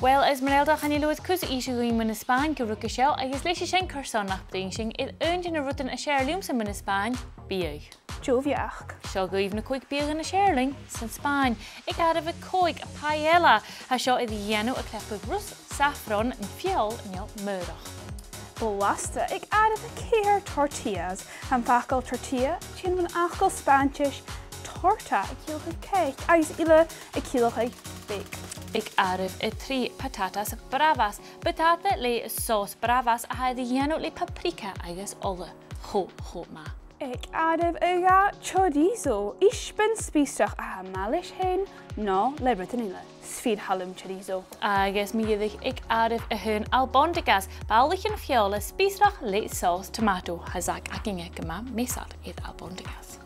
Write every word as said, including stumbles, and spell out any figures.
Uill, Esmeralda, chan eil uair cus innse dhuinn mu na spàin gu ruige seo, agus leis a sin, carson nach bruidhinn sinn air aon de na rudan as fheàrr leamsa mu na spàin, biadh. Deagh bheachd. Seo dhuibh na còig biadhan as fheàrr leinn san Spàinn. Aig àireamh a còig, paella. Tha seo air a dhèanamh à cleachdadh rus, safran, feòil no maorach. Blasta. Aig àireamh a ceithir, tortillas. Tha am facal tortilla a' tighinn bhon fhacal Spàinntis torta, a' ciallachadh cèic, agus ille, a' ciallachadh beag. Aig àireamh a trì, patatas bravas. Buntàta le sòs bravas a tha air a dhèanamh le paprika agus ola. Cho, cho math. Aig àireamh a dhà, chorizo, isbean spìosrach a tha math leis fhèin no le rudan eile. 'S fìor thoil leam chorizo. Agus mu dheireadh, aig àireamh a h-aon, albóndigas, ballaichean feòla spìosrach le sòs tomato. Tha Zach againne gu math measail air albóndigas.